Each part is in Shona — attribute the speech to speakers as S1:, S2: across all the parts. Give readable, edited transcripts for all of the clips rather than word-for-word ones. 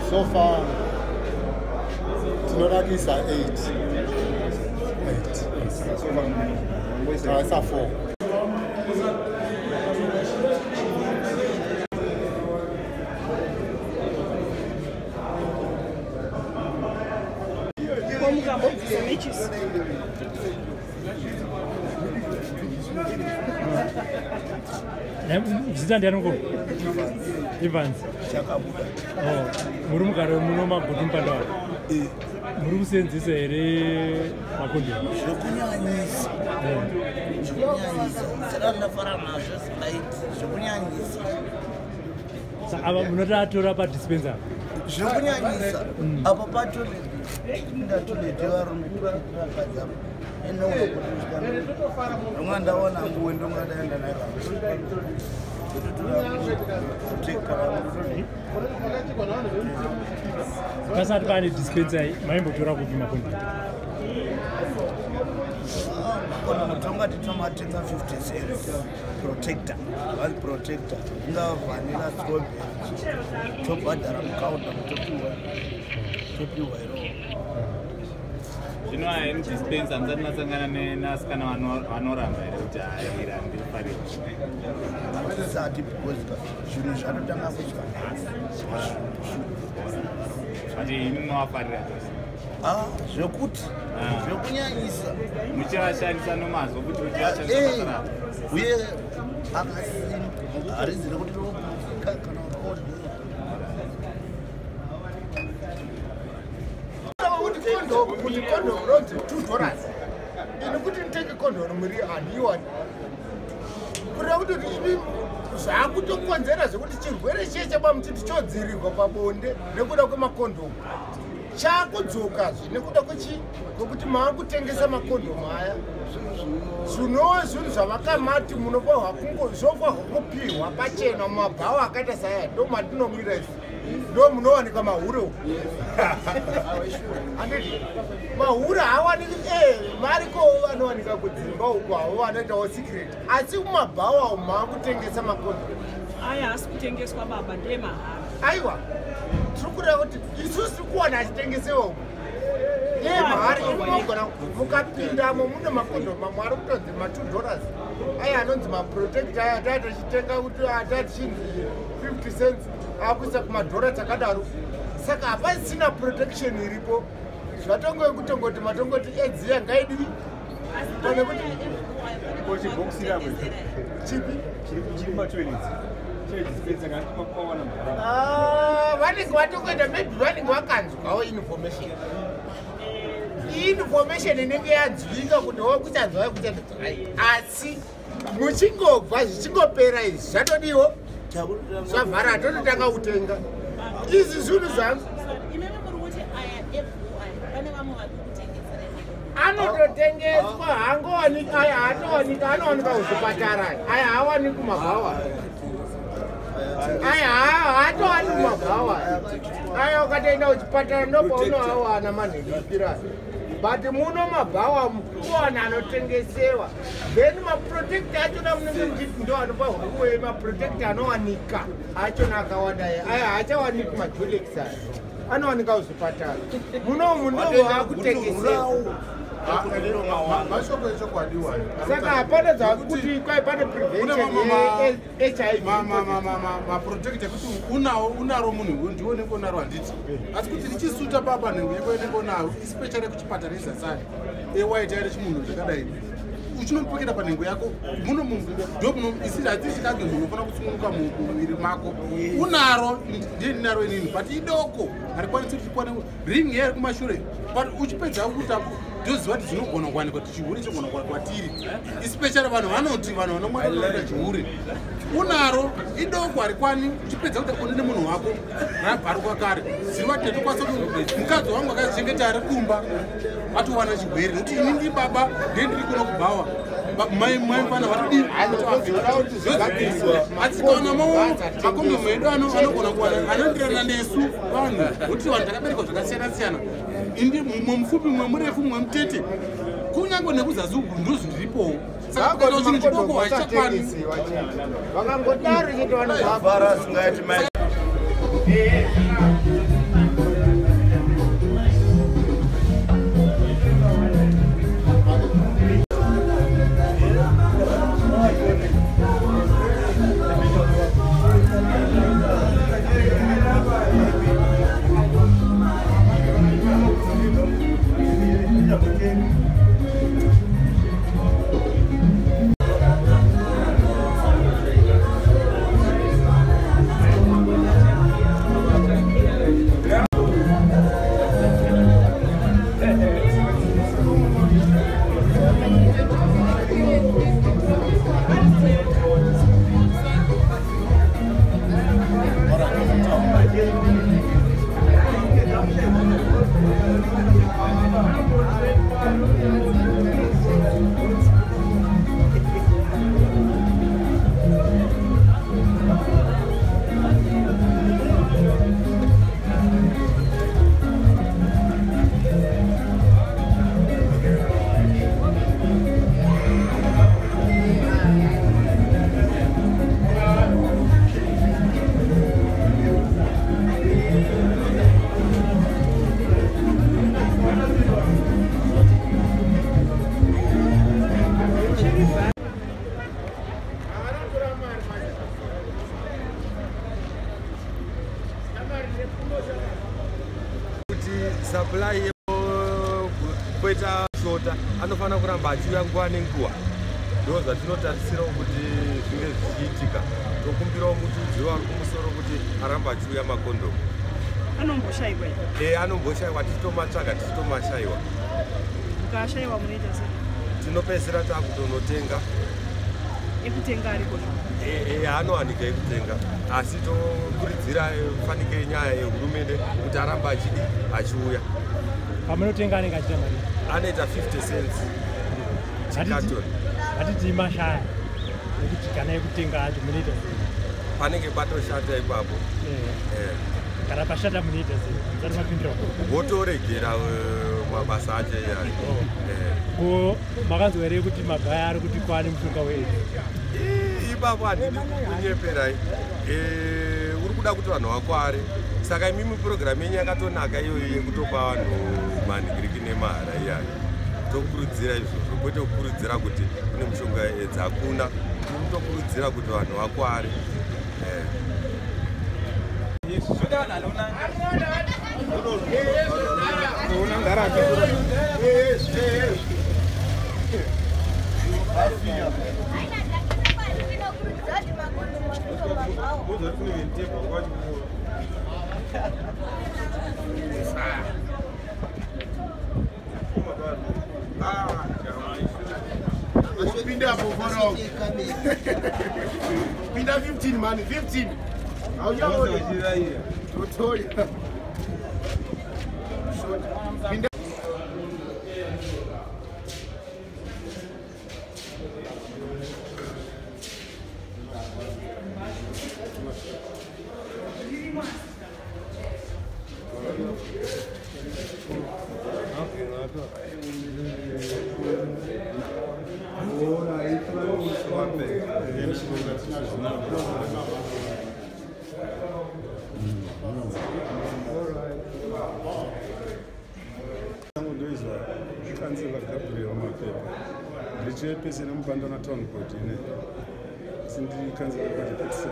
S1: So far tinorakisa 8. 8. Taisa 4.
S2: Zita ndiani mukuru? Evans.
S3: Chakabuda.
S2: Oh, muri mugari muno maGutu Mupandawana. Muri kusenzesa here makondomu?
S3: Zvekunyanyisa. Zvekunyanyisa. Saka ndafara nazvo singaiti. Zvekunyanyisa.
S2: Saka ava munotatora padispenser?
S3: Zvekunyanyisa. Apa patoilet. Inda toilet yevarume vakadzi apa. Ndonga ndaona nguwe ndonga ndaenda naye.
S2: Pasati pane dispenser maimbotora kupi makondomu?
S3: Makondomu tonga titomatenga 50 cents protector. Vanzi protector. Ingava vanilla strawberry. Tobhadhara mukaunta topiwa. Topiwa iroro.
S4: Zvino ayi dispenser musati masangana nevasikana vanoramba here kuti hayi handifariri?
S3: Hatisati because zvinhu zvanotanga kudya nhasi.
S4: But imi munovafarira chose?
S3: Ah, zvekuti zvekunyanyisa.
S4: Muchivashandisa nomazvo kuti muchivashandisa basa ravo?
S3: Uye akasimba harizi rekuti rinopfuka kana kodii.
S5: Kuti kondomu ronzi $2, ini kuti nditenge kondomu muri handiiwani. Kureva kuti imi zvakutokonzera zvekuti chirwere chiye chepamuti chodzirirwa pabonde nekuda kwemakondomu chakudzokazve nekuda kwekuti maakutengesa makondomu aya. Zvinova zvinhu zvavakamati munofanirwa zvofanirwa kupihwa pachena mumabhawa akaita saaya. Ndo matinomira isu, ndo munowanika mahure uku. Handiti mahure haawaniki varikowo vanowanika kudzimba uku, havo vanoitawo secret, asi mumabhawa umu maakutengesa makondomu
S6: aya haasi kutengeswa baba, ndemahara.
S5: Aiwa, tiri kureva kuti isusu tiri kuwana achitengesewa uku ndemahara. Munogona mukapindamo mune makondomu mamwe ari kutonzi ma$2 aya anonzi maprotect aya ataa tichitenga kuti ataa tichinzi 50 cents akuisa kumadhora takadaro. Saka hapasisina protection iripo, zvatongove kutongoti matongoti edziya ngaidii pane kuti chipi. Vanenge vatongoita maybe vanenge vakanzwawo information, information inenge yanzwika kuti o kuchanzwa kuchanzwai, asi muchingobva zvichingopera izvi zvatodiwo zvavhara tototanga kutenga izvi zvinhu zvangu. Anototengeswa, haangowanika aya, haatowanika, anowanika kuzvipatara aya, haawaniki kumabhawa aya, haatowani kumabhawa aya. Ukatoenda kuchipatara ndopaunoawana manhengipira, but muno mabhawa mukuwana anotengesewa. Then maprotect achona munenge muchiti ndo anopa huruwe, maprotect anowanika achona akawanda aya, aya haachawaniki. Madurex aya anowanika kuzvipatara, munomu ndomaakutengesewa.
S1: Mashoko echokwadi.
S5: Saka hapana dzakuti kwai pane prevention yeHIV.
S1: Maprotect ekuti unawo unaro munhu ndiwo unenge unaro, handiti? Asi kuti richisuta papa nhengo yako inenge unayo, especially kuchipatara ezasai ewhite aire chimunhu zvakadai, uchinopfekera panhengo yako muno ndo muno isiri hadzisi munhu unofanira kusungunuka mumuviri mako. Unaro, ndiye ndinaro inini, but idoko, harikwanisi kuti rikwane ring here kumashure. But uchipedza kuita ndoziva kuti zvinogona kuwanikwa kuti chihure chogona kuwanikwa kwatiri, especially vanhu vanoti vanhu vanomwaa chihure. Unaro, idoko, harikwani. Uchipedza kuti une nemunhu wako rabharuka kare, ziva kuti ndokwanisa kuti mukadzi wangu akazichengeta ari kumba atowana chirwere, nekuti ini ndi baba ndiye ndiri kuno kubhawa mai mfana vatodii. Asi kaona makondomu edu anogona kuwana anoenderana nesu vanhu, nekuti vanhu takaberekwa zvakasiyana siyana, indi mumwe mufupi, mumwe murefu, mumwe mutete. Kunyange Kunyange nekuzazi uku ndozviripowo. Saka kuita chinhu chidoko hachichakwani.
S5: Vakangodaro chete vanobva.
S7: Supply poita shota anofanira kuramba achiuya nguva nenguva. Ndo zvatinotarisirawo kuti zvinge zvichiitika. Tokumbirawo mutudzi wari kumusoro kuti arambe achiuya makondomu.
S6: Anomboshayiwa
S7: here? Anomboshayiwa, tichitomatsvaga tichitomashayiwa.
S6: Mukashayiwa munoita sei?
S7: Tinopedzisira takutonotenga.
S6: Ekutenga ariko?
S7: Anowanika ekutenga, asi tokurudzira fanike nyaya yehurumende kuti arambe achidi achiuya.
S2: Pamunotenga anenge achiita mari?
S7: Anoita 50 cents chikatoni.
S2: Hatiti mashaya nekuti kana ekutenga acho munoita sei?
S7: Panenge patoshata ipapo.
S2: Kana pashata munoita sei? Musati mapindira.
S7: Wotoregera mabasa acho iyayo.
S2: Ko makanzwa here kuti magaya ari kuti kwane mushonga weAIDS?
S7: Ipapo handidi kunyeperai. Uri kuda kuti vanhu vakware. Saka imimi purogiramu yenyu yakatonaka iyoyo yekutopa vanhu manhingiriki nemahara iyayo. Tokurudzira izvozvo, kwete kukurudzira kuti kune mushonga weAIDS. Hakuna. Tokurudzira kuti vanhu vakware.
S5: Pinda for Pinda 15 man, 15. Pinda.
S1: Kansela Gabriel Mapepa ndichepesera muBandana Town Board ine sindiri kansela kwa 37.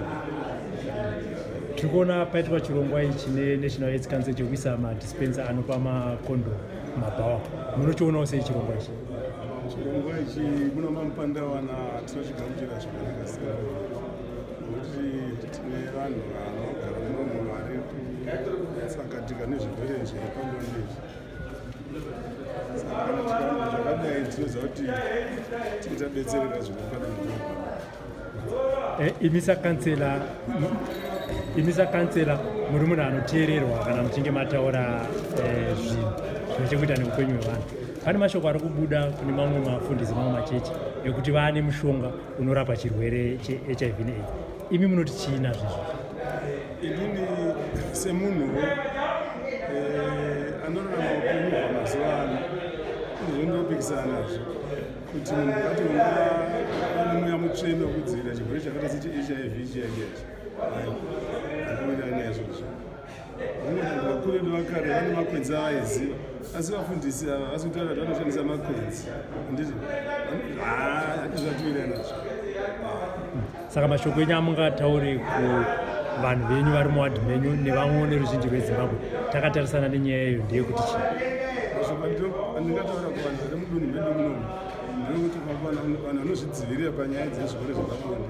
S2: Tiri kuona paitwa chirongwa ichi neNational AIDS Council chekuisa madispenser anopa makondomu mumabhawa. Munochionawo sei chirongwa ichi?
S1: Chirongwa ichi muno maMupandawana tinochigamuchira zvakanaka sei, nokuti tine vanhu vanogara munomu vari kutsakatika nezvirwere zvepabonde izvi. Saka kana tikaona zvakadai tinoziva kuti tichabetsereka zvinopadii.
S2: Imisa kansela muri munhu anoteererwa kana muchinge mataura zvinhu zvine chekuita neupenyu hwevanhu. Pane mashoko ari kubuda kune mamwe mafundisi mamwe machechi ekuti vaane mushonga unorapa chirwere cheHIV neAIDS. Imi munoti chii nazvizvo?
S1: Inini semunhuwo anorarama upenyu hwamazuva ano, izvo
S8: Ndinopikisana nazvo kuti munhu ungati ungava nemweya mutsvene wekudzivirira chirwere chakaita sechiHIV chiyachiyachi. Aiwa, handikuwirirani naizvozvo. Vamwe vanhu vakuru vedu vakare vane makwenzi avaiziva, asi vafundisi ava vasi kutaura kuti vanoshandisa makwenzi, handiti? Handizvatiwirirani nazvo.
S2: Saka mashoko enyu amungataure kuvanhu venyu vari muwadhi menyu nevamwe neruzhinji rweZimbabwe takatarisana nenyaya iyo ndeyekuti chii?
S8: Mashoko andingataura kuvanhu vari mudunhu medu munomu ndeyekuti vanhu vanozvidzivirira panyaya dzezvirwere zvepabonde,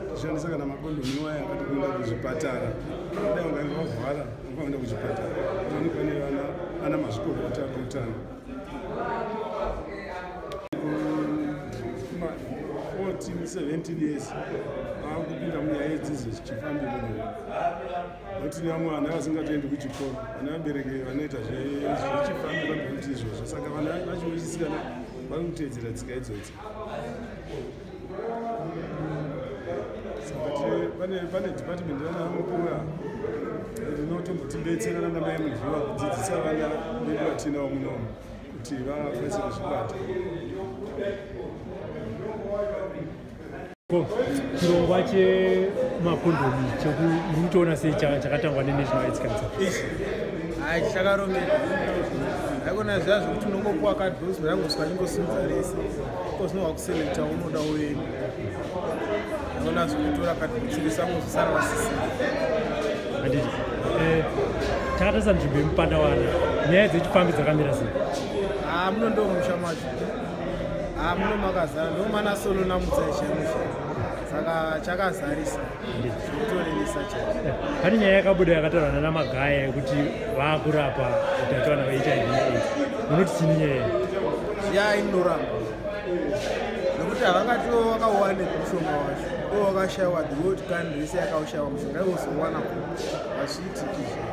S8: tichishandisa kana makondomu iwaya akati kuenda kuzvipatara. Kudai ungange wavhara, ungaenda kuchipatara unoonekwa nevana ana mazvikokota veutano. Kuma 14 17 years vaakupinda munyaya yedzidzo chichifambi muno, nokuti nevamwe vana vasingatoendi kuchikoro, vana vabereki vanoita zvechifambi vanokuti izvozvo. Saka vana vacho vechisikana vari kuteedzera tsika idzodzi. Saka pane department vana vamukuva rinotombotibetsera nana mai Mudyiwa kudzidzisa vana vedu vatinawo munomu kuti vakwanise kuzvibata.
S2: Chirongwa chemakondomu muri kutoona sei chakatangwa neNational AIDS Council?
S9: Hai, chakarongeka. Haikona zviya zvekuti unongopuwa kadhosi rangosvika chingosimudza rese iko zvinobva kuselekta unoda uende. Haikona zvekutora kadhosi rese angozosara vasisina.
S2: Handiti takatarisa nzvimbo yemupandawana, nyaya dzechifambi dzakamira sei?
S9: Haa, muno ndo musha macho. Haa, muno makazara, ndo mana solo namutsa ishemusha, saka chakazarisa zvekutorevesa chaizvo.
S2: Pane nyaya yakabuda yakataurwa nana Magaya yekuti vaakurapa utachiwana hweHIV AIDS. Munoti chini nyaya iyi?
S9: Zviya inoramba, nekuti havangati wakauwanepi mushonga wacho iwo wakashayiwa. The world country yese yakaushayiwa mushonga, iwo uzowana ku hazviitiki zve.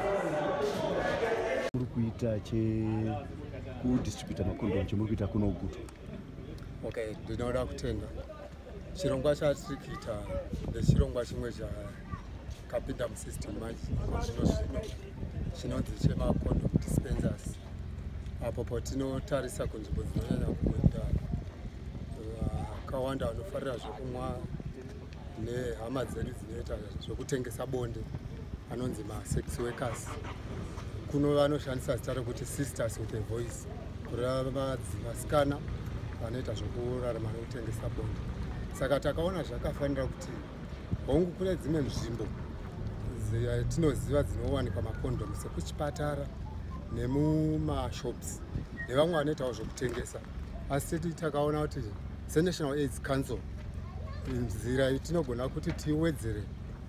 S10: Muri kuita chekudistributa makondomu chemuri kuita kuno Gutu?
S11: Okay, ndinoda kutenda. Chirongwa chatiri kuita ndechirongwa chimwe chakapinda musystem manje zvino zvino, chinonzi chemacondom dispensers, apo patinotarisa kunzvimbo dzinonyanya kuenda vakawanda vanofarira zvekumwa nehama dzedu dzinoita zvekutengesa bonde, anonzi masex workers. Kuno vanoshandisa zita rekuti Sisters with a Voice, kureva vasikana vanoita zvokurarama nekutengesa bonde. Saka takaona zvakafanira kuti hongu, kune dzimwe nzvimbo tinoziva dzinowanikwa makondomu, sekuchipatara nemumashops nevamwe vanoitawo zvokutengesa, asi takaona kuti seNational AIDS Council nzira tinogona kuti tiwedzere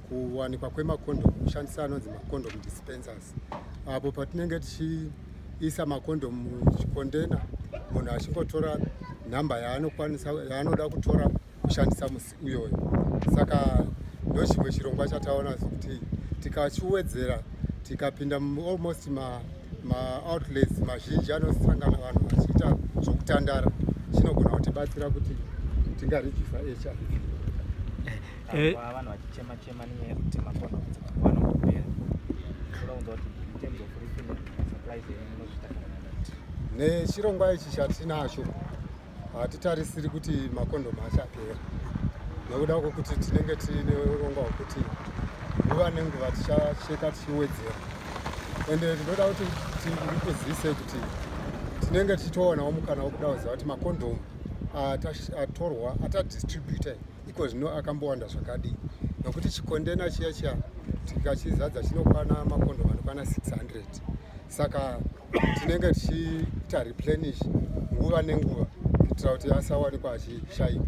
S11: kuwanikwa kwemakondomu kushandisa anonzi macondom dispensers, apo patinenge tichiisa makondomu muchikondena, munhu achingotora nhamba yaanokwanisa yaanoda kutora kushandisa musi uyoyo. Saka ndo chimwe chirongwa chataona kuti tikachiwedzera, tikapinda almost maoutlets mazhinji anosangana vanhu vachiita zvokutandara, chinogona kutibatsira kuti tingaredusa HIV.
S4: Vanhu vachichema chema nenyaya yekuti makondoms vanongopera. Toda kunzwa kuti in terms of refilling supplies yenyu munozviita?
S11: Nechirongwa ichi chatinacho hatitarisiri kuti makondomu achapera, nekuda kwekuti tinenge tiine urongwa hwekuti nguva nenguva tichacheka tichiwedzera. Ende ndinoda kuti ndikuzivise kuti tinenge tichitowanawo mukana wekuda kuziva kuti makondomu atorwa atadistributa iko zvino akambowanda zvakadii, nokuti chikondena chiya chiya tikachizadza chinokwana makondomu anokwana 600. Saka tinenge tichiita replenish nguva nenguva kuitira kuti asawanikwa achishayikwa.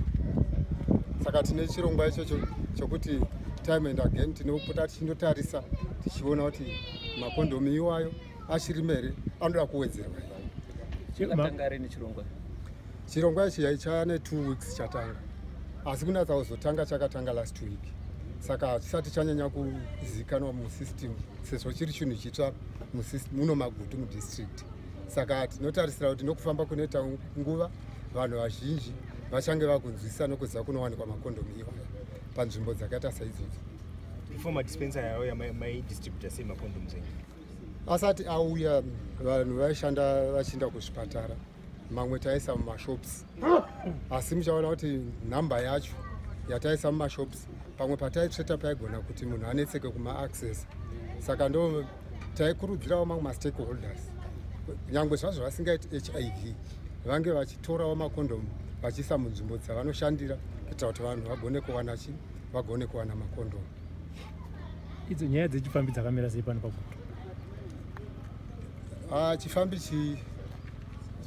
S11: Saka tine chirongwa ichocho chokuti time and again tinopota tichindotarisa, tichiona kuti makondomu iwayo achirimo here, anoda kuwedzerwa here.
S12: Chakatanga rini chirongwa?
S11: Chirongwa ichi chane 2 weeks chatanga, asi kunatsa kuzotanga chakatanga last week, saka hachisati chanyanya kuzikanwa musystem sezvo chiri chinhu chitsva muno Magutu mudistrict. Saka tinotarisira kuti nokufamba kunoita nguva vanhu vazhinji vachange vakunzwisisa nokuziva kunowanikwa makondomu iwayo panzvimbo dzakaita saidzodzo.
S13: Before madispenser yauya, maidistributa sei macondoms enyu?
S11: Asati auya, vanhu vaishanda vachienda kuzvipatara. Mamwe taisa mumashops, asi muchaona kuti nhamba yacho yataisa mumashops, pamwe pataitsveta paigona kuti munhu anetseke kumaaccess. Saka ndo taikurudzirawo mamwe mastakeholders, nyangwe zvazvo vasingaiti HIV, vange vachitorawo makondomu vachiisa munzvimbo dzavanoshandira kuitira kuti vanhu vagone kuwana chi vagone kuwana makondomu.
S2: Idzo nyaya dzechifambi dzakamira sei pano paGutu?
S11: Ah, chifambi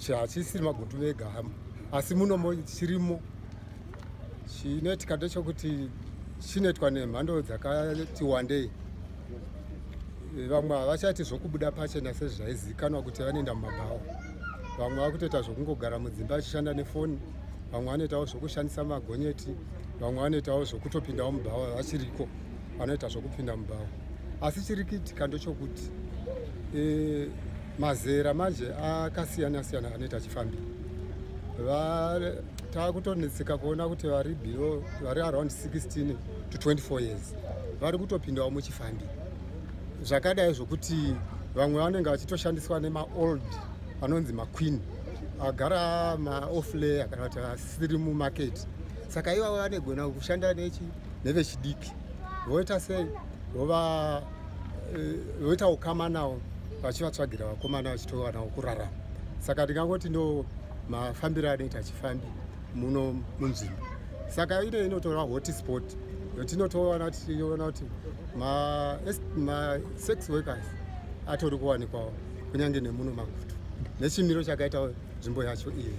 S11: hachisiri maGutu vega, asi munomo chirimo. Chinoitika ndechekuti chinoitwa nemhando dzakati wandei. Vamwe havachaiti zvokubuda pachena sezvaizivikanwa kuti vanoenda mumabhawa. Vamwe vakutoita zvokungogara mudzimba vachishanda nefoni, vamwe vanoitawo zvokushandisa magonyeti, vamwe vanoitawo zvokutopindawo mubhawa. Vachiriko vanoita zvokupinda mubhawa, asi chiri kuitika ndechokuti mazera manje akasiyana siyana anoita chifambi. Taakutonetseka kuona kuti vari below, vari around 16 to 24 years vari kutopindawo muchifambi. Zvakadai zvokuti vamwe vanenge vachitoshandiswa nemaold anonzi maqueen agara maofflayer kana kuti asiri mumarket. Saka ivavo vanegona kushanda nechi nevechidiki, voita sei? Vova voita ukama navo, vachivatsvagira vakomana, vachitowanawo kurarama. Saka ndingangoti ndo mafambiro anoita chifambi muno munzvimbo. Saka ine inotora hotspot yotinotoona, tichiona kuti masex workers atori kuwanikwawo kunyange nemuno maGutu, nechimiro chakaita nzvimbo yacho iyi.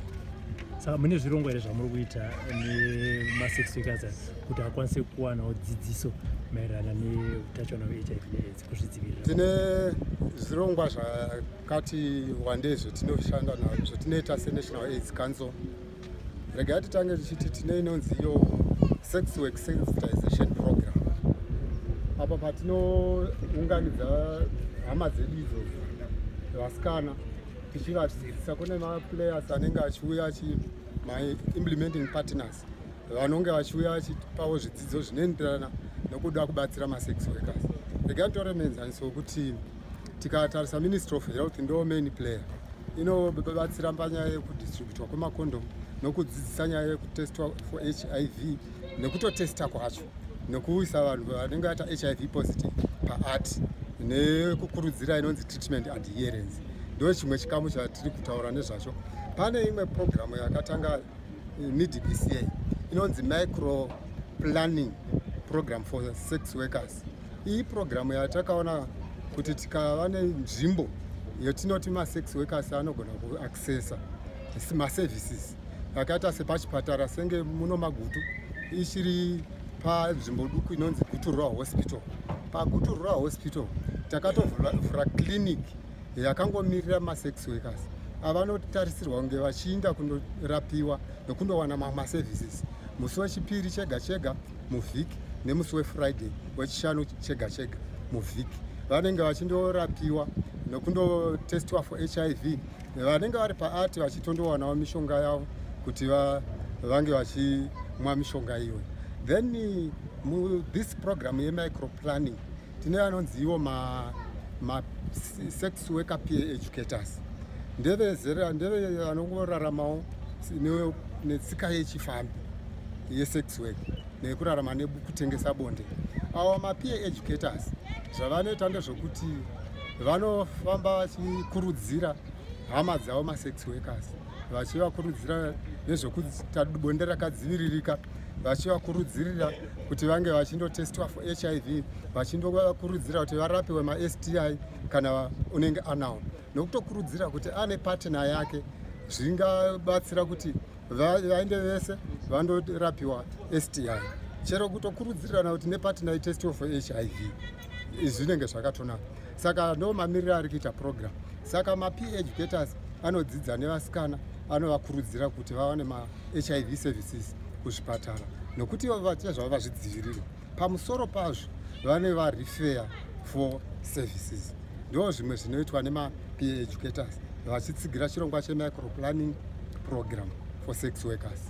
S2: Saka mune zvirongwa here zvamuri kuita nemasex workers aya kuti akwanise kuwanawo dzidziso maererano neutachiona hweHIV neAIDS, kuzvidzivirira?
S11: Tine zvirongwa zvakati wandei zvetinoshanda nazvo, zvetinoita seNational AIDS Council. Regai titange tichiti tine inonzi iyo sex work sensitization program, apa patinounganidza hama dzedu idzodzo vasikana, tichivadzidzisa. Kune maplayers anenge achiuya, maimplementing partners vanonge vachiuya vachipawo zvidzidzo zvinoenderana nokuda kubatsira masex workers. Regai nditore muenzaniso wekuti tikatarisa Ministry of Health, ndo main player inobatsira panyaya yekudistributwa kwemakondomu nokudzidzisa nyaya yekutestwa for HIV, nekutotesta kwacho, nekuisa vanhu vanenge vaita HIV positive paART, nekukurudzira inonzi treatment adherence. Ndo chimwe chikamu chatiri kutaura nezvacho. Pane imwe purogiramu yakatanga mid this year inonzi micro planning program for sex workers. Iyi purogiramu yatakaona kuti tikava nenzvimbo yetinoti masex workers anogona kuaccessa maservices akaita sepachipatara, senge muno maGutu ichiri panzvimbo duku inonzi Gutu Rural Hospital. PaGutu Rural Hospital takatovhura clinic yakangomirira masex workers avanotarisirwa kunge vachiinda kundorapiwa nekundowana maservices musi wechipiri chega chega muvhiki nemusi weFriday, wechishanu chega chega muvhiki. Vanenge vachindorapiwa nekundotestwa for HIV. Vanenge vari paART vachitondowanawo mishonga yavo kuti vange vachimwa mishonga iyoyo. Then this program yemicroplanning, tine vanonzi ivo ma sex worker peer educators. Ndevezera ndeve vanongoraramawo netsika yechifambi yesex work nekurarama nekutengesa bonde. Ava mapeer educators zvavanoita ndezvekuti vanofamba vachikurudzira hama dzavo masex workers, vachivakurudzira nezvekuita bonde rakadziviririka, vachivakurudzirira kuti vange vachindotestwa for HIV, vachindovakurudzira kuti varapiwe maSTI kana unenge anawo, nokutokurudzira kuti ane partner yake zvingabatsira kuti vaende vese vandorapiwa STI, chero kutokurudzirana kuti nepartner itestiwe for HIV, zvinenge zvakatonaka. Saka ndo mamiriro ari kuita program. Saka mapeer educators anodzidza nevasikana, anovakurudzira kuti vawane maHIV services kuzvipatara nokuti vachezvavo vazvidzivirire. Pamusoro pazvo vane varefer for services. Ndo zvimwe zvinoitwa nemapeer educators vachitsigira chirongwa chemicroplanning program for sex workers.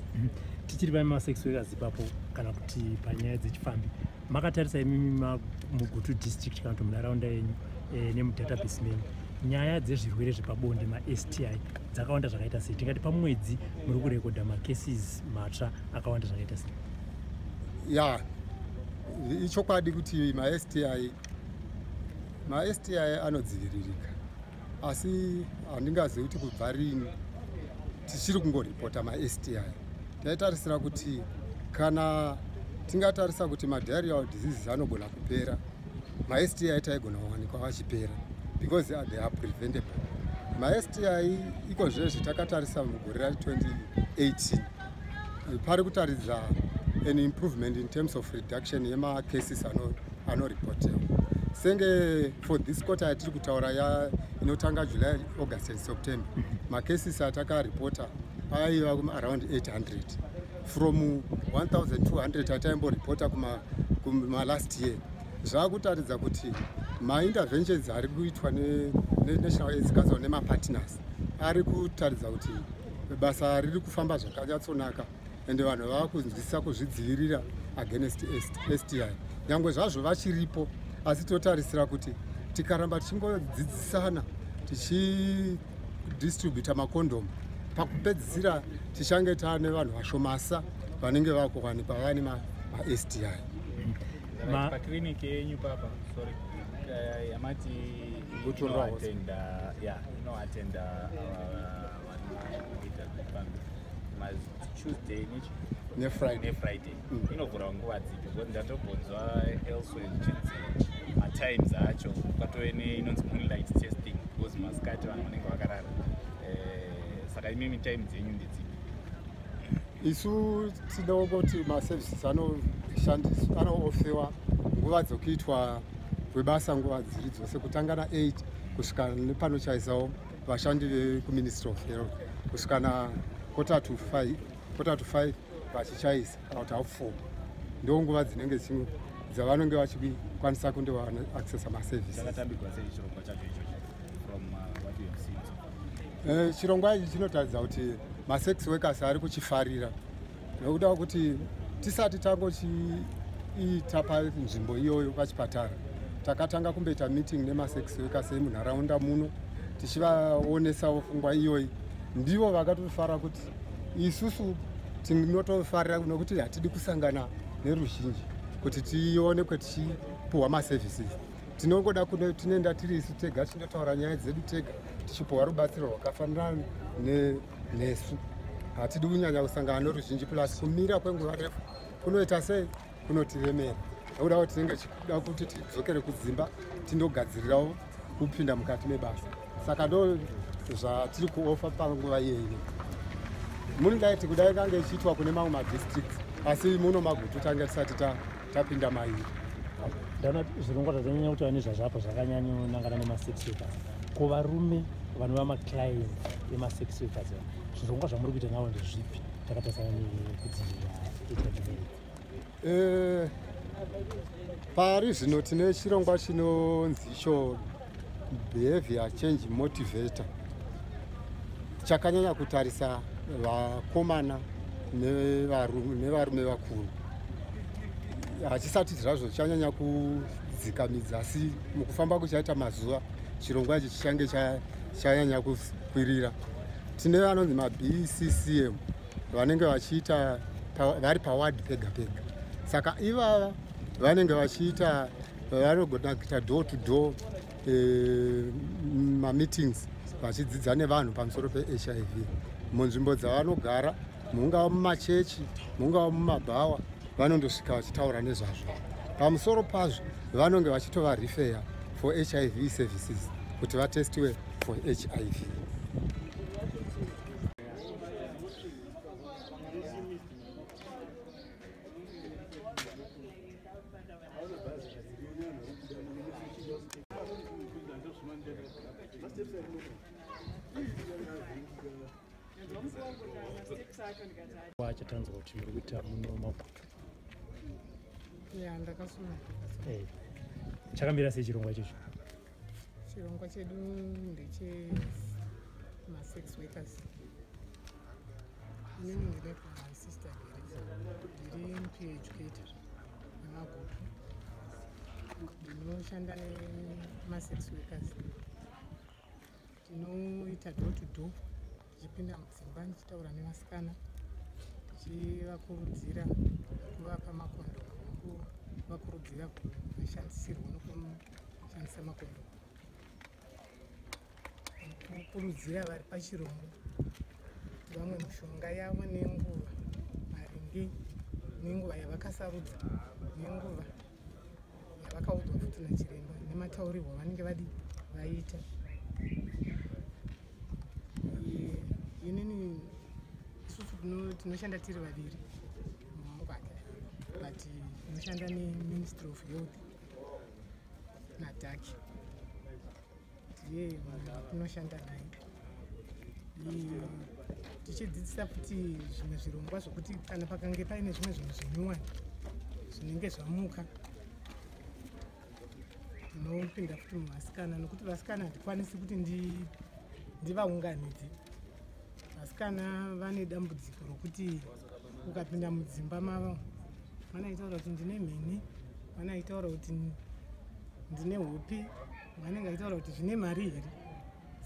S2: Tichiri pamasex workers ipapo, kana kuti panyaya dzechifambi, makatarisa imimi muGutu District kana kuti munharaunda yenyu nemudatabase menyu, Nyaya dzezvirwere zvepabonde, maSTI, dzakawanda zvakaita sei? Tingati pamwedzi muri kurekodha macases matsva akawanda zvakaita sei?
S11: Ya, ichokwadi kuti maSTI anodziviririka, asi handingazivi kuti kubva rini tichiri kungoripota maSTI. Taitarisira kuti kana tingatarisa kuti madiarrheal diseases anogona kupera, maSTI taigona kuwanikwa vachipera because they are preventable. MaSTI iko zvezvi takatarisa mugore ra2018 pari kutaridza an improvement in terms of reduction yemacases anoripotewa senge for this quarter yatiri kutaura ya inotanga July, August and September. Macases atakaripota aiva around 800 from 1200 ataimboripota kumalast year. Zvakutaridza kuti mainterventions ari kuitwa neNational AIDS Council nemapartners ari kutaridza kuti basa riri kufamba zvakanyatsonaka, ende vanhu vava kunzwisisa kuzvidzivirira against STI. Nyange zvazvo vachiripo, asi totarisira kuti tikaramba tichingodzidzisana, tichidistributa makondomu, pakupedzisira tichange taane vanhu vashomasa vanenge vakuwanikwa vane maSTI.
S4: Pakliniki yenyu papa, sorry, yamati inoatenda, ya, inoatenda vanoita maTuesday nechi
S11: neFriday.
S4: NeFriday. Inovhura nguva dzipi? Because ndatombonzwa elsewhere zvichinzi matimes acho kwatove neinonzi moonlight testing because masikati vanhu vanenge vakarara. Saka imimi time dzenyu ndedzipi?
S11: Isu tinongoti maservices anoshandiswa, anoofewa nguva dzokuitwa kwebasa nguva dziri dzose, kutanga na8 kusvika nepanochaisawo vashandi vekuMinistry of Health, kusvika na 4:45, 4:45 vachichaisa, kana kuti 4:30. Ndo nguva dzinenge dzavanonge vachikwanisa kundowana accessa maservices.
S4: Chakatambirwa sei chirongwa chacho ichocho from what you have seen so far?
S11: Chirongwa ichi chinotaridza kuti masex workers ari kuchifarira, nekuda kwekuti tisati tangochiita panzvimbo iyoyo pachipatara, takatanga kumboita meeting nemasex workers emunharaunda muno, tichivaonesawo pfungwa iyoyi. Ndivo vakatofara kuti isusu tinotofarira nokuti hatidi kusangana neruzhinji kuti tionekwe tichipuhwa maservices. Tinongoda tinoenda tiri isu tega, tinotaura nyaya dzedu tega, tichipuhwa rubatsiro rwakafanira nesu. Hatidi kunyanya kusangana neruzhinji, plus kumira kwenguva refu kunoita sei, kunotiremera, nekuda kuti tinenge tichida kuti tidzokere kudzimba tindogadzirirawo kupinda mukati mebasa. Saka ndo zvatiri kuofa panguva iyeyi. Moonlight kudai kange ichiitwa kune mamwe madistricts, asi muno maGutu tange tisati tapinda mairi.
S2: Ndaona zvirongwa zvazanyanya kutaura nezvazvapo zvakanyanyonangana nemasex workers. Ko varume vanova maclients emasex workers, zvirongwa zvamuri kuita navo ndezvipi takatarisana nekudzivirira HIV AIDS?
S11: Pari zvino tine chirongwa chinonzi icho Behavior Change Motivator, chakanyanya kutarisa vakomana nevarume vakuru. Hachisati zvazvo chanyanya kudzikamidza, asi mukufamba kuchaita mazuva chirongwa ichi chichange chanyanya kukwirira. Tine vanonzi maBCCM vanenge vachiita vari paward pega pega. Saka ivava vanenge vachiita, vanogona kuita door to door mameetings, vachidzidza nevanhu pamusoro peHIV munzvimbo dzavanogara, mungava mumachechi, mungava mumabhawa, vanondosvika vachitaura nezvazvo. Pamusoro pazvo vanonge vachitovarefera for HIV services kuti vatestiwe for HIV.
S2: Chatanzwa kuti muri kuita muno maGutu.
S12: Ya, ndakasuma.
S2: Chakamira sei chirongwa ichocho?
S12: Chirongwa chedu ndeche masex workers. Inini ndinoitwa Sister Gere, ndiri mp educator wemaGutu, ndinoshanda nemasex workers. Tinoita door to door, tichipinda mudzimba, ndichitaura nevasikana, tichivakurudzira kuvapa makondomu nekuvakurudzira kumashandisirwo nokushandisa makondomu, nekukurudzira vari pachirongwa kuti vamwe mishonga yavo nenguva, maringe nenguva yavakasarudza, nenguva yavakaudzwa futi nachiremba, nemataurirwo avanenge vadi vaita. Inini, isusu tinoshanda tiri vaviri mumaoko ake, but tinoshanda neMinistry of Health naDaki, ndiye munhu watinoshanda naye. Tichidzidzisa futi zvimwe zvirongwa zvokuti kana pakange paine zvimwe zvinhu zvinyuwani zvinenge zvamuka, tinopinda futi muvasikana, nokuti vasikana handikwanisi kuti ndivaunganidze. Vasikana vane dambudziko rokuti ukapinda mudzimba mavo, mwana aitaura kuti ndine mheni, mwana aitaura kuti ndine hope, vanenge aitaura kuti zvine mari here.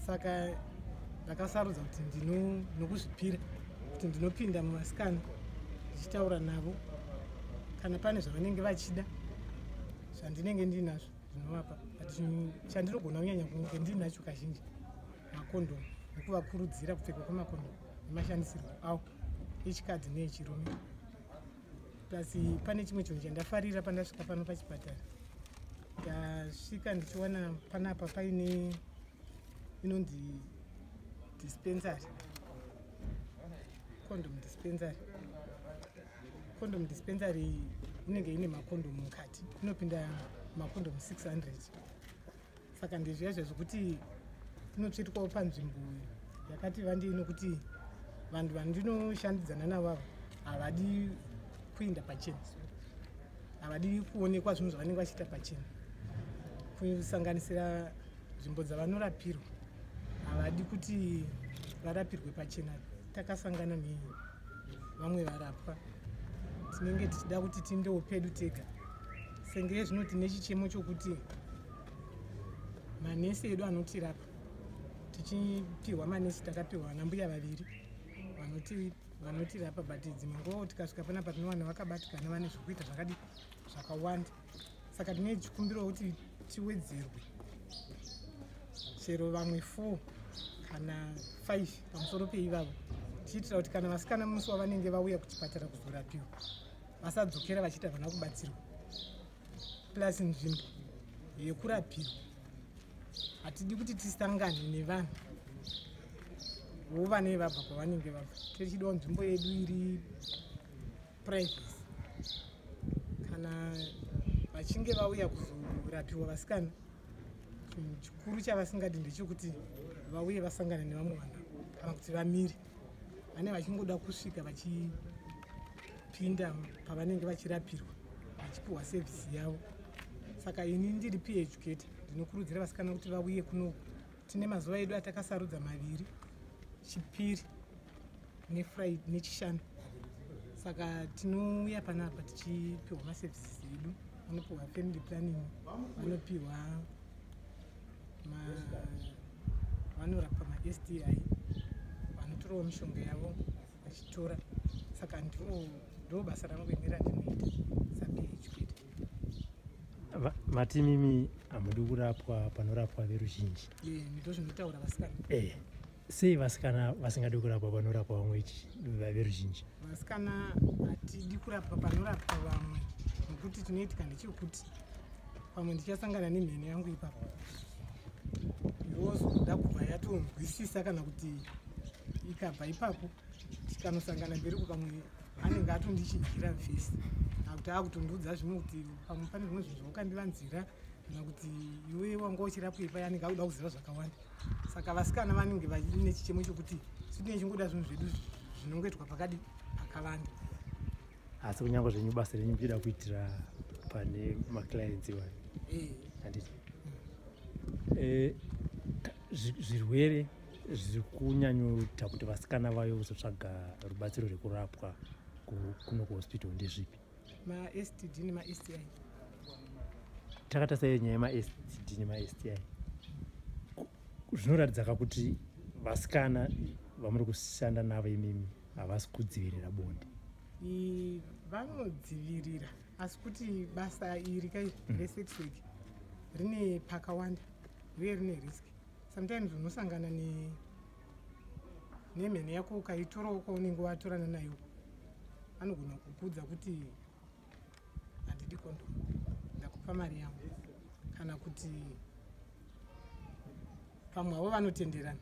S12: Saka ndakasarudza kuti ndino nokuzvipira kuti ndinopinda muvasikana, ndichitaura navo. Kana pane zvavanenge vachida zvandinenge ndinazvo, ndinovapa, but chandinogona kunyanya kunge ndinacho kazhinji makondomu, nekuvakurudzira kupfekwa kwemakondomu nemashandisirwo awo, echikadzi neechirume. Plus pane chimwe chinhu chandafarira pandasvika pano pachipatara. Ndasvika ndichiwana panapa paine inonzi dispensary, condom dispensary. Condom dispensary inenge ine makondomu mukati, inopinda makondomu 600. Saka ndezviya zvekuti inotsvetwawo panzvimbo yakati vandei, nokuti vanhu vandinoshandidzana navo ava havadi kuinda pachena, havadi kuonekwa zvinhu zvavanenge vachiita pachena, kusanganisira nzvimbo dzavanorapirwa, havadi kuti varapirwe pachena. Takasangana nevamwe varapwa, tinenge tichida kuti tindewo pedu tega. Senge zvino tine chichemo chokuti manesi edu anotirapa, tichipiwa manesi, takapiwa vana mbuya vaviri vanotirapa, but dzimwe nguvawo tikasvika panapa tinowana vakabatikana, vane zvokuita zvakadi zvakawanda. Saka tine chikumbiro kuti tiwedzerwe chero vamwe 4 kana 5 pamusoro peivavo, tichiitira kuti kana vasikana musi wavanenge vauya kuchipatara kuzorapiwa, vasadzokera vachiita vana kubatsirwa. Plus nzvimbo yekurapirwa, hatidi kuti tisangane nevanhu vovanei vabva kwavanenge vabva. Tichidawo nzvimbo yedu iri privacy. Kana vachinge vauya kuzorapiwa vasikana, chinhu chikuru chavasingadi ndechekuti vauye vasangane nevamwe vanhu kana kuti vamire. Vane vachingoda kusvika vachipinda pavanenge vachirapirwa, vachipiwa service yavo. Saka ini ndiri peer educator, ndinokurudzira vasikana kuti vauye kunoku. Tine mazuva edu atakasarudza maviri, Chipiri neFriday neChishanu. Saka tinouya panapa tichipiwa maservices edu. Vanopiwa family planning, vanopiwa vanorapwa maSTI, vanotorawo mishonga yavo vachitora. Saka ndo basa rangu ini randinoita sapeer educator.
S2: Mati mimi hamudi kurapwa panorapwa veruzhinji?
S12: Ndo zvinotaura vasikana.
S2: Sei vasikana vasingadi kurapwa panorapwa vamwe veruzhinji?
S12: Vasikana hatidi kurapwa panorapwa vamwe nokuti chinoitika ndechekuti pamwe ndichasangana nemhene yangu ipapo, yozoda kubva yatonzwisisa, kana kuti ikabva ipapo tikanosangana mberi, pamwe anenge atondichinjira face, akuti akutondiudza zvimwe kuti pamwe pane zvimwe zvinhu zvaukandivanzira, kana kuti iwe wanga uchirapwei paya. Anenge akuda kuziva zvakawanda. Saka vasikana vanenge vaine chichemo chokuti isu tinechingoda zvinhu zvedu zvinongoitwa pakadi pakavanda.
S2: Asi kunyange zvenyu basa renyu muchida kuitira pane maclients iwayo, handiti? Zvirwere zviri kunyanyoita kuti vasikana vayo kuzotsvaga rubatsiro rwekurapwa kuno kuhospital ndezvipi?
S12: MaSTD nemaSTI.
S2: Takatarisa nyaya yemaSTD nemaSTI. Zvinoratidza ka kuti vasikana vamuri kushanda navo imimi havasi kudzivirira bonde.
S12: Vanodzivirira, asi kuti basa iri kai resex work rine pakawanda uye rine risk. Sometimes unosangana nemhene yako, ukaitorawo kwaunenge watorana nayo, anogona kukuudza kuti handidi condom, ndakupa mari yangu, kana kuti pamwe avo vanotenderana.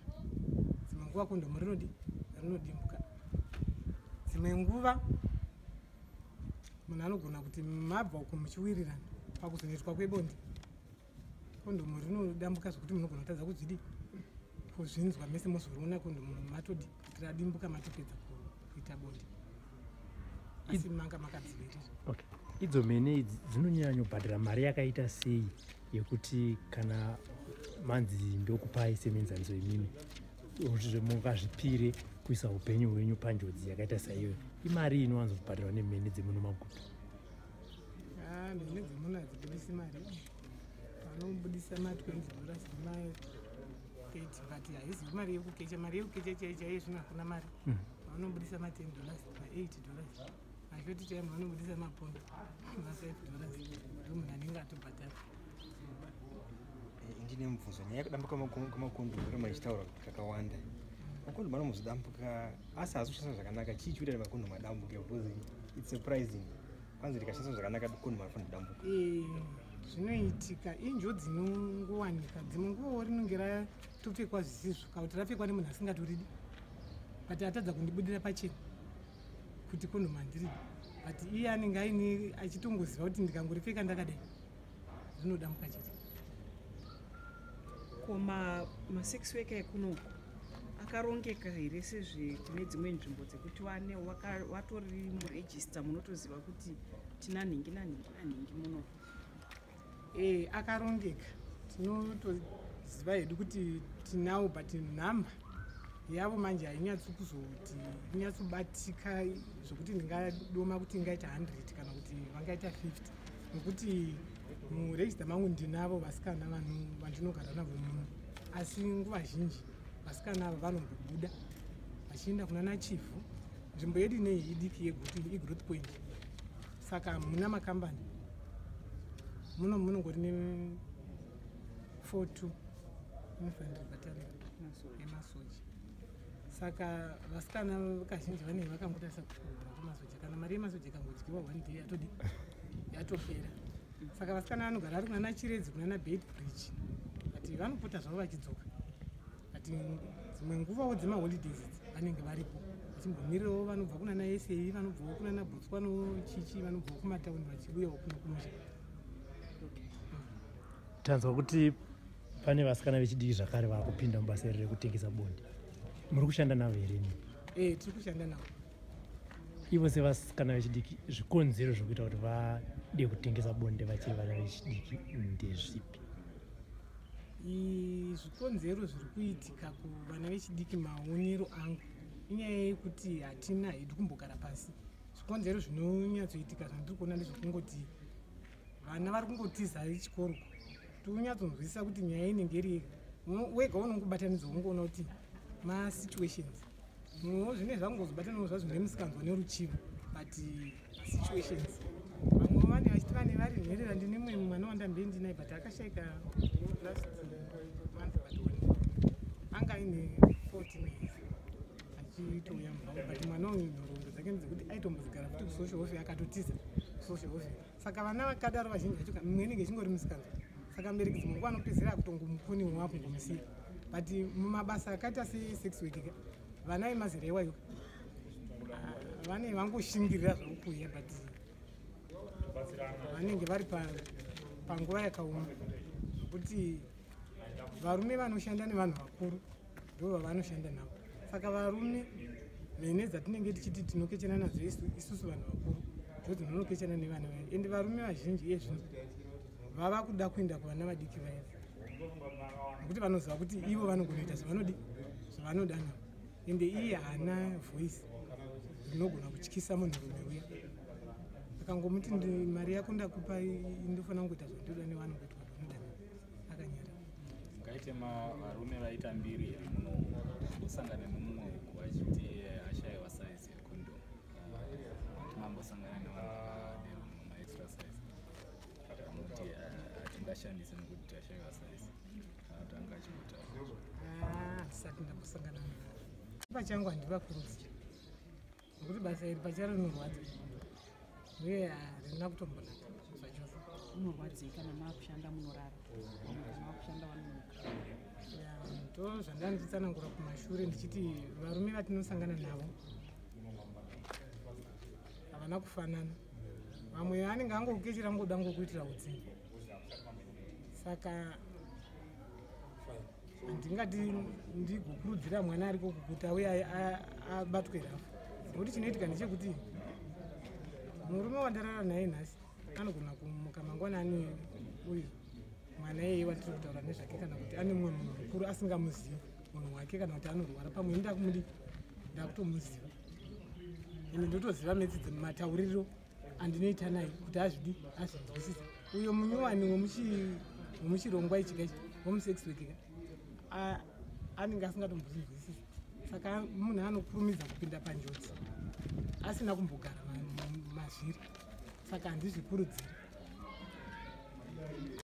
S12: Dzimwe nguva kondomu rinodimbuka. Dzimwe nguva munhu anogona kuti mabva uko muchiwirirana, pakuzonoitwa kwebonde kondomu rinodambuka, zvokuti munogona kutadza kuzvidi kuzvinzwa mese, mozoriona kondomu matodi kuti radimbuka, matopedza kuita bonde, asi manga makadzivirira.
S2: Okay, idzo mhene idzi dzinonyanyobhadhara mari yakaita sei yekuti kana manzi ndokupai semuenzaniso imimi kuti mungazvipire kuisa upenyu hwenyu panjodzi yakaita saiyoyo, imari inowanzobhadharwa nemhene dzemuno maguta?
S12: Ah, mhene dzemuno hadzibudisi mari. Vanobudisa ma$20 nema-30, but haizivi mari yekukecha. Mari yekukecha chai chaiyo zvino hakuna mari. Vanobudisa ma$10, ma$8, mashort time vanobudisa mapondo, ma$5, ndo munhu anenge atobhadhara.
S13: Ndine mubvunzo. Nyaya yekudambuka kwemakondomu roma ichitaura kakawanda, makondomu anombozodambuka asi haasi kushandiswa zvakanaka. Chii chikuita kuti makondomu adambuke? Because it's surprising, kwanzi rikashandiswa zvakanaka kondomu harifaniri kudambuka.
S12: Zvinoitika injodzi inongowanika. Dzimwe nguvawo rinonge ratopfekwa zvisizvo, kana kuti rapfekwa nemunhu asingatoridi, but atadza kundibudira pachena kuti kondomu handiridi, but iye anenge aine achitongoziva kuti ndikangoripfeka ndakadai rinodambuka chete.
S6: Ko masex worker ekunoku akarongeka here sezvekune dzimwe nzvimbo dzekuti wane watori muregister, munotoziva kuti tina nhingi nanhingi nanhingi muno?
S12: Akarongeka. Tinotoziva hedu kuti tinawo, but nhamba yavo manje hainyatsi kuzoti inyatsobatika zvokuti ndingadoma kuti ingaita 100 kana kuti vangaita 50, nokuti muregister mangu ndinavo vasikana vandinogara navo muno, asi nguva zhinji vasikana ava vanombobuda vachienda kuna nachivhu. Nzvimbo yedu inei idiki yeGutu, igrowth point, saka hamuna makambani muno. Munongori ne 42 infantry battalion emasoja, saka vasikana kazhinji vanenge vakangotarisa kubva kumasoja. Kana mari yemasoja ikangodyiwa one day, yatodi yatopera. Saka vasikana vanogara vari kunana Chiredzi, kunana Beitbridge, but vanopota zvavo vachidzoka. But dzimwe nguvawo dzemaholidays idzi vanenge varipo vachimbomirirawo vanobva kunana SA, vanobvawo kunana Botswana, chichi vanobvawo kumatauni vachiuyawo kuno kumusha.
S2: Tanzwa kuti pane vasikana vechidiki zvakare vaakupinda mubasa iri rekutengesa bonde. Muri kushanda navo here imi?
S12: Tiri kushanda navo.
S2: Ivo sevasikana vechidiki, zvikonzero zvokuita kuti vade kutengesa bonde vachiri vana vechidiki ndezvipi?
S12: Zvikonzero zviri kuitika kuvana vechidiki, maonero angu, inyaya yekuti hatina hedu kumbogara pasi. Zvikonzero zvinonyatsoitika zvandiri kuona ndezvekungoti vana vari kungotiza chikoro. Tonyatsonzwisisa kuti nyaya inenge iri yega, wega unongobatanidza, ungoona kuti masituations mumwewo zvine zvangozobatanawo zvazvo nemusikanzwa neruchivo, but masituations vamwe vane vachiti vane vari nherera. Ndine mumwe mwana wandambe ndinaye, but akashaika last month, but one anga aine 14 years achitouya mubva. But mwana uyu nhoroondo dzake ndedzekuti aitombodzigara futi kusocial welfare, akatotiza kusocial welfare. Saka vana vakadaro vazhinji vacho mimwe inenge ichingori musikanzwa, saka mubereki dzimwe nguva anopedzera akutongomukonewo akungomusiya. But mumabasa akaita sesex work ka, vana vemazera iwayo, ah, vane vangoshingirira zvokuuya, but vanenge vari panguva yakaoma, nokuti varume vanoshanda nevanhu vakuru ndo vavanoshanda navo. Saka varume, mhene dzatinenge tichiti tinokechana nadzo isusu vanhu vakuru ndo dzinonokechana nevana vaya. Ende varume vazhinji iye zvino vava kuda kuenda kuvana vadiki vaya, nekuti vanoziva kuti ivo vanogonoita zvavanodi zvavanoda navo, ende iye haana voice rinogona kutyisa munhurume uya. Akangomuti, "Mari yako ndakupa, ndofanira kungoita zvandoda," nevanongoitwa zvanoda akanyara.
S4: Paite varume vaita mbiri here muno kusangana nemumwe uku achiti ashayiwa size yecondom? Mambosangana nevanhu vakadero mumaextra size, amuti hatingashandise nekuti tashayiwa size, atanga achimbotaura?
S12: Handisati ndambosangana navo. Pachangu handivakurudziri nekuti basa iri pacharo rinorwadza uye harina kutombonaka zvachose.
S6: Unorwadzei kana maakushanda munorara, vamwe kana vakushanda vanomuka?
S12: Ndo zvandanditsanangura kumashure ndichiti varume vatinosangana navo havana kufanana. Vamwe anenge angokukechera ngoda ngokuitira utsinye, saka handingati ndigokurudzira mwana ariko kuti auye abatwe rafu, nekuti chinoitika ndechekuti murume wandarara naye nhasi anogona kumuka mangwanani uyu mwana iyeye watiri kutaura nezvake, kana kuti ane mumwe munhu mukuru asingamuzivi munhu wake, kana kuti anorwara. Pamwe ndakumudi ndakutomuziva ende ndotoziva metsi dzematauriro andinoita naye kuti azvidi azvinzwisisa. Uyo munyowani wemuchirongwa ichi kaichi wemusex work ka anenge asingatombozvinzwisisi, saka munhu anokurumidza kupinda panjodzi asina kumbogara mazviri, saka handizvikurudziri.